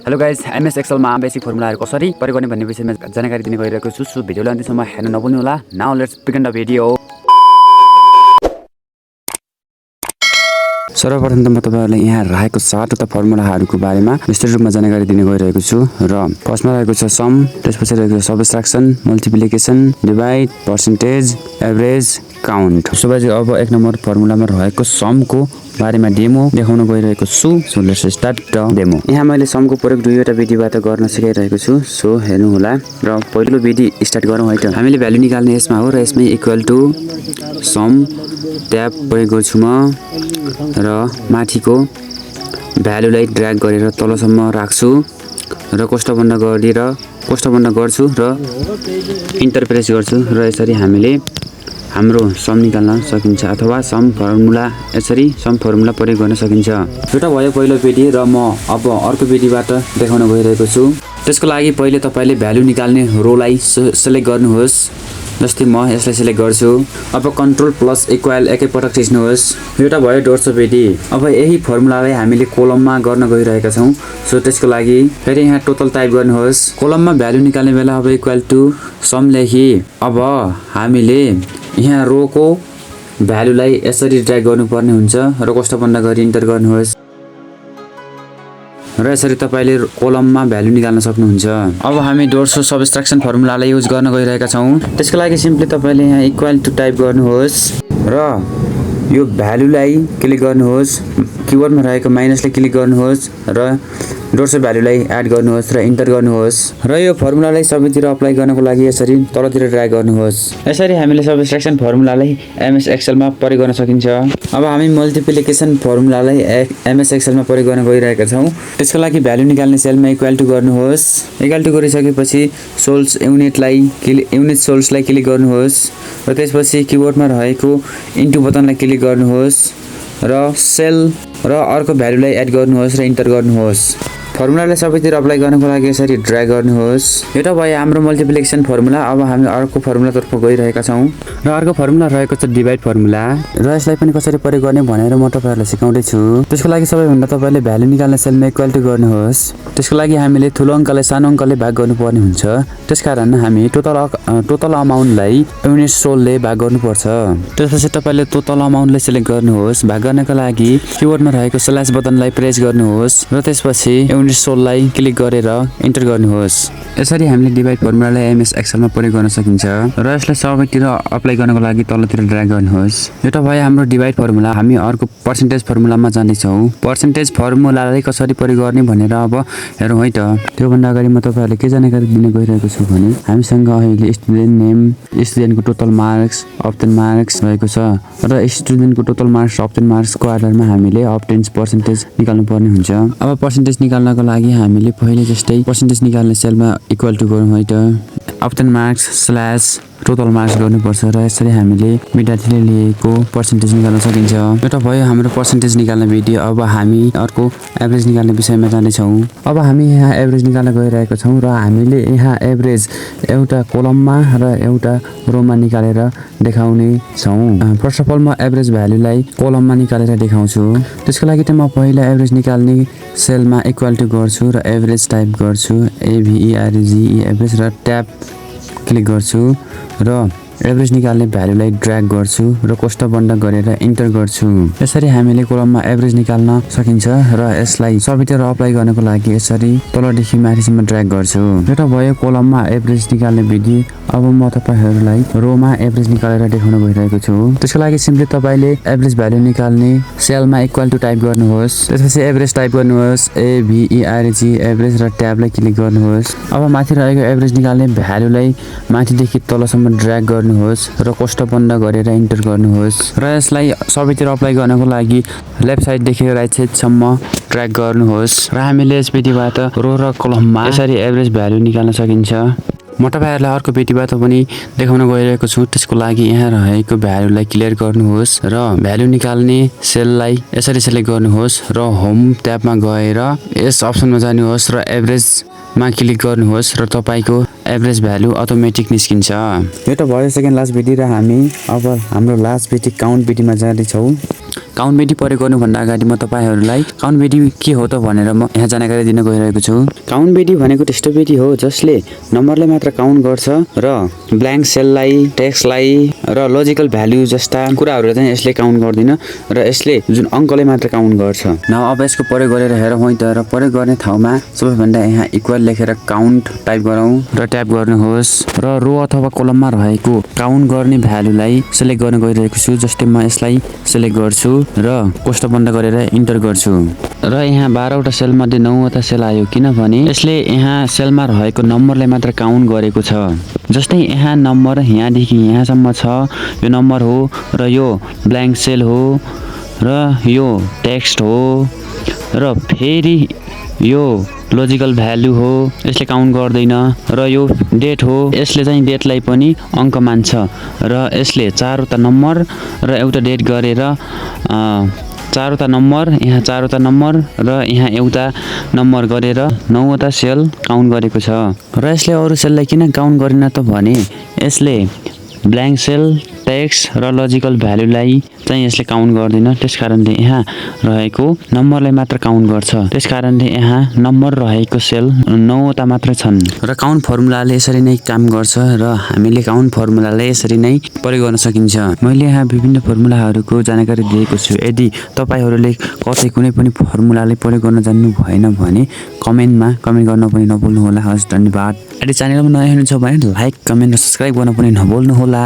Hello guys, MS एक्सेलमा basic फर्मुलाहरू कसरी प्रयोग गर्ने भन्ने विषयमा जानकारी दिने गइरहेको छु। सो भिडियोलाई अन्त्यसम्म हेर्न नभुल्नु होला। Now let's begin the video. सर्वप्रथम त म तपाईहरुलाई यहाँ रहेको सातवटा फर्मुलाहरूको बारेमा विस्तृत रूपमा जानकारी दिने गइरहेको छु र फर्स्टमा रहेको छ सम, त्यसपछि रहेको छ subtraction, multiplication, divide, percentage, average, count. So guys अब एक नम्बर फर्मुलामा रहेको समको बारेमा डेमो देखाउन गइरहेको छु। So let's start the demo. यहाँ मैले समको प्रयोग दुईवटा विधिबाट गर्न सिकाइरहेको छु। सो हेर्नु होला र पहिलो विधि स्टार्ट गरौँ है त। हामीले भ्यालु निकाल्ने यसमा हो र यसमै इक्वल टु सम ट्याब प्रयोग गर्छु म र माथिको भ्यालुलाई ड्र्याग गरेर तलसम्म राख्छु र कोष्ठबन्ध गर्छु र इन्टर प्रेस गर्छु र यसरी हामीले हाम्रो सम निकाल्न सकिन्छ अथवा सम फर्मुला प्रयोग गर्न सकिन्छ। एउटा भयो पहिलो विधि र म अब अर्को विधिबाट देखाउन गइरहेको छु। त्यसको लागि पहिले तपाईले भ्यालु निकाल्ने रोलाई सिलेक्ट गर्नुहोस्। जस्तै म यसलाई सिलेक्ट गर्छु। अब कन्ट्रोल प्लस इक्वल एकैपटक थिच्नुहोस्। एउटा भयो डोर्सो विधि। अब यही फर्मुलालाई हामीले कोलममा गर्न गइरहेका छौं। सो त्यसको लागि फेरि यहाँ टोटल टाइप गर्नुहोस्। कोलममा भ्यालु निकाल्ने बेला अब इक्वल टु सम लेखी अब हामीले यहाँ रोको भ्यालुलाई यसरी ड्र्याग गर्नुपर्ने हुन्छ र कोष्ठबन्ध गरी इन्टर गर्नुहोस् र यसरी तपाईले कोलममा भ्यालु निकाल्न सक्नुहुन्छ। अब हामी डोर्सो सबट्र्याक्सन फर्मुलालाई युज गर्न गइरहेका छौं। त्यसको लागि सिम्पली तपाईले यहाँ इक्वल टु टाइप गर्नुहोस् र यो भ्यालुलाई क्लिक गर्नुहोस्। किबोर्डमा रहेको माइनसले क्लिक गर्नुहोस् र डोर्सो भ्यालुलाई एड गर्नुहोस् र इन्टर गर्नुहोस् र यो फर्मुलालाई सबैतिर अप्लाई गर्नको लागि यसरी तलतिर ड्र्याग गर्नुहोस्। यसरी हामीले सबट्र्याक्सन फर्मुलालाई एमएस एक्सेलमा प्रयोग गर्न सकिन्छ। अब हामी मल्टिप्लिकेसन फर्मुलालाई एमएस एक्सेलमा प्रयोग गर्न गइरहेका छौं। त्यसको लागि भ्यालु निकाल्ने सेलमा इक्वल टु गर्नुहोस्। इक्वल टु गरिसकेपछि युनिट सोल्सलाई क्लिक गर्नुहोस् र त्यसपछि किबोर्डमा रहेको इन्टु बटनलाई क्लिक गर्नुहोस् र सेल र अर्को भ्यालुलाई एड गर्नुहोस् र इन्टर गर्नुहोस्। फर्मुलालाई सबैतिर अप्लाई गर्नको लागि यसरी ड्र्याग गर्नुहोस्। एउटा भयो हाम्रो मल्टिप्लिकेसन फर्मुला। अब हामी अर्को फर्मुलातर्फ गइरहेका छौं र अर्को फर्मुला रहेको छ डिभाइड फर्मुला र यसलाई पनि कसरी प्रयोग गर्ने भनेर म तपाईहरुलाई सिकाउँदै छु। त्यसको लागि सबैभन्दा तपाईले भ्यालु निकाल्ने सेलमा इक्वल टु गर्नुहोस्। त्यसको लागि हामीले ठूलो अंकलाई सानो अंकले भाग गर्नुपर्ने हुन्छ। त्यसकारण हामी टोटल अमाउन्टलाई युनिट सोलले भाग गर्नुपर्छ। त्यसपछि तपाईले टोटल अमाउन्टलाई सिलेक्ट गर्नुहोस्। भाग गर्नका लागि किबोर्डमा रहेको स्ल्याश बटनलाई प्रेस गर्नुहोस् र त्यसपछि युनिट सोललाई क्लिक गरेर इन्टर गर्नुहोस्। यसरी हामीले डिभाइड फर्मुलालाई एमएस एक्सेलमा प्रयोग गर्न सकिन्छ र यसलाई सबैतिर अप्लाई गर्नको लागि तलतिर ड्र्याग गर्नुहोस्। एउटा भयो हाम्रो डिभाइड फर्मुला। हामी अर्को पर्सेन्टेज फर्मुलामा जाँदै छौं। पर्सेन्टेज फर्मुलालाई कसरी प्रयोग गर्ने भनेर अब हेरौँ है त। त्यो भन्दा अगाडि म तपाईहरुलाई के जानकारी दिन गइरहेको छु भने हामीसँग अहिले स्टुडेन्ट नेम, स्टुडेन्टको टोटल मार्क्स, अब्टेन मार्क्स रहेको छ र स्टुडेन्टको टोटल मार्क्स, अब्टेन मार्क्सको आधारमा हामीले अब्टेन्स पर्सेन्टेज निकाल्नु पर्ने हुन्छ। अब पर्सेन्टेज निकाल्नको लागि हामीले पहिले जस्तै पर्सेन्टेज निकाल्ने सेलमा इक्वल टु गरौँ है त। Obtain marks slash total marks गर्नुपर्छ र यसरी हामीले विद्यार्थीले लिएको पर्सेन्टेज निकाल्न सकिन्छ। एउटा भयो हाम्रो पर्सेन्टेज निकाल्ने विधि। अब हामी अर्को एभरेज निकाल्ने विषयमा जाँदैछौँ। अब हामी यहाँ एभरेज निकाल्न गइरहेका छौँ र हामीले यहाँ एभरेज एउटा कोलममा र एउटा रोमा निकालेर देखाउने छौँ। फर्स्ट अफ अल म एभरेज भ्यालुलाई कोलममा निकालेर देखाउँछु। त्यसको लागि त म पहिला एभरेज निकाल्ने सेलमा इक्वल टु गर्छु र एभरेज टाइप गर्छु AVERAGE एभरेज र ट्याब क्लिक गर्छु र एभरेज निकाल्ने भ्यालुलाई ड्र्याग गर्छु र कोष्ठबन्ध गरेर इन्टर गर्छु। यसरी हामीले कोलममा एभरेज निकाल्न सकिन्छ र यसलाई सबैतिर अप्लाई गर्नको लागि यसरी तलदेखि माथिसम्म ड्र्याग गर्छु। एउटा भयो कोलममा एभरेज निकाल्ने विधि। अब म तपाईहरुलाई रोमा एभरेज निकालेर देखाउन गइरहेको छु। त्यसको लागि सिम्पली तपाईले एभरेज भ्यालु निकाल्ने सेलमा इक्वल टु टाइप गर्नुहोस्। त्यसपछि एभरेज टाइप गर्नुहोस् AVERAGE एभरेज र ट्याबलाई क्लिक गर्नुहोस्। अब माथि रहेको एभरेज निकाल्ने भ्यालुलाई माथिदेखि तलसम्म ड्र्याग गर्नुहोस् र कोष्ठबन्ध गरेर इन्टर गर्नुहोस् र यसलाई सबैतिर अप्लाई गर्नको लागि लेफ्ट साइडदेखि राइट साइडसम्म ड्र्याग गर्नुहोस् र हामीले यस विधिबाट रो र कलममा यसरी एभरेज भ्यालु निकाल्न सकिन्छ। म तपाईहरुलाई अर्को विधिबाट पनि देखाउन गइरहेको छु। त्यसको लागि यहाँ रहेको भ्यालुलाई क्लियर गर्नुहोस् र भ्यालु निकाल्ने सेललाई यसरी सिलेक्ट गर्नुहोस् र होम ट्याबमा गएर यस अप्सनमा जानुहोस् र एभरेज मा क्लिक गर्नुहोस् र तपाईको एभरेज भ्यालु अटोमेटिक निस्किन्छ। यो त भयो सेकेन्ड लास्ट विधि र हामी अब हाम्रो लास्ट विधि काउन्ट विधिमा जाँदै छौं। काउन्ट बेटी प्रयोग गर्नुभन्दा अगाडि म तपाईँहरूलाई काउन्ट बेटी के हो त भनेर म यहाँ जानकारी दिन गइरहेको छु। काउन्ट बेटी भनेको त्यस्तो बेटी हो जसले नम्बरलाई मात्र काउन्ट गर्छ र ब्ल्याङ्क सेललाई, टेक्स्टलाई र लजिकल भ्याल्यु जस्ता कुराहरूलाई चाहिँ यसले काउन्ट गर्दैन र यसले जुन अङ्कलाई मात्र काउन्ट गर्छ। न अब यसको प्रयोग गरेर हेरौँ है त। र प्रयोग गर्ने ठाउँमा सबैभन्दा यहाँ इक्वल लेखेर काउन्ट टाइप गरौँ र ट्याप गर्नुहोस् र रो अथवा कलममा रहेको काउन्ट गर्ने भ्यालुलाई सेलेक्ट गर्न गइरहेको छु। जस्तै म यसलाई सेलेक्ट गर्छु र कोष्टक बन्द गरेर इन्टर गर्छु र यहाँ 12वटा सेल मध्ये 9वटा सेल आयो किनभने यसले यहाँ सेलमा रहेको नम्बरलाई मात्र काउन्ट गरेको छ। जस्तै यहाँ नम्बर यहाँदेखि यहाँसम्म छ, यो नम्बर हो र यो ब्ल्याङ्क सेल हो र यो टेक्स्ट हो र फेरि यो लजिकल भ्यालु हो, यसले काउन्ट गर्दैन र यो डेट हो, यसले चाहिँ डेटलाई पनि अङ्क मान्छ र यसले 4वटा नम्बर र एउटा डेट गरेर 4वटा नम्बर, यहाँ 4वटा नम्बर र यहाँ एउटा नम्बर गरेर 9वटा सेल काउन्ट गरेको छ। र यसले अरू सेललाई किन काउन्ट गरेन त भने यसले ब्ल्याङ्क सेल, टेक्स्ट र लजिकल भ्यालुलाई चाहिँ यसले काउन्ट गर्दैन। त्यसकारणले यहाँ रहेको नम्बरलाई मात्र काउन्ट गर्छ। त्यसकारणले यहाँ नम्बर रहेको सेल 9वटा मात्र छन् र काउन्ट फर्मुलाले यसरी नै काम गर्छ र हामीले काउन्ट फर्मुलालाई यसरी नै प्रयोग गर्न सकिन्छ। मैले यहाँ विभिन्न फर्मुलाहरूको जानकारी दिएको छु। यदि तपाईँहरूले कतै कुनै पनि फर्मुलाले प्रयोग गर्न जान्नु भएन भने कमेन्टमा कमेन्ट गर्न पनि नभुल्नुहोला। हस्, धन्यवाद। यदि च्यानलमा नयाँ हुनुहुन्छ भने लाइक, कमेन्ट र सब्स्क्राइब गर्न पनि नभुल्नुहोला।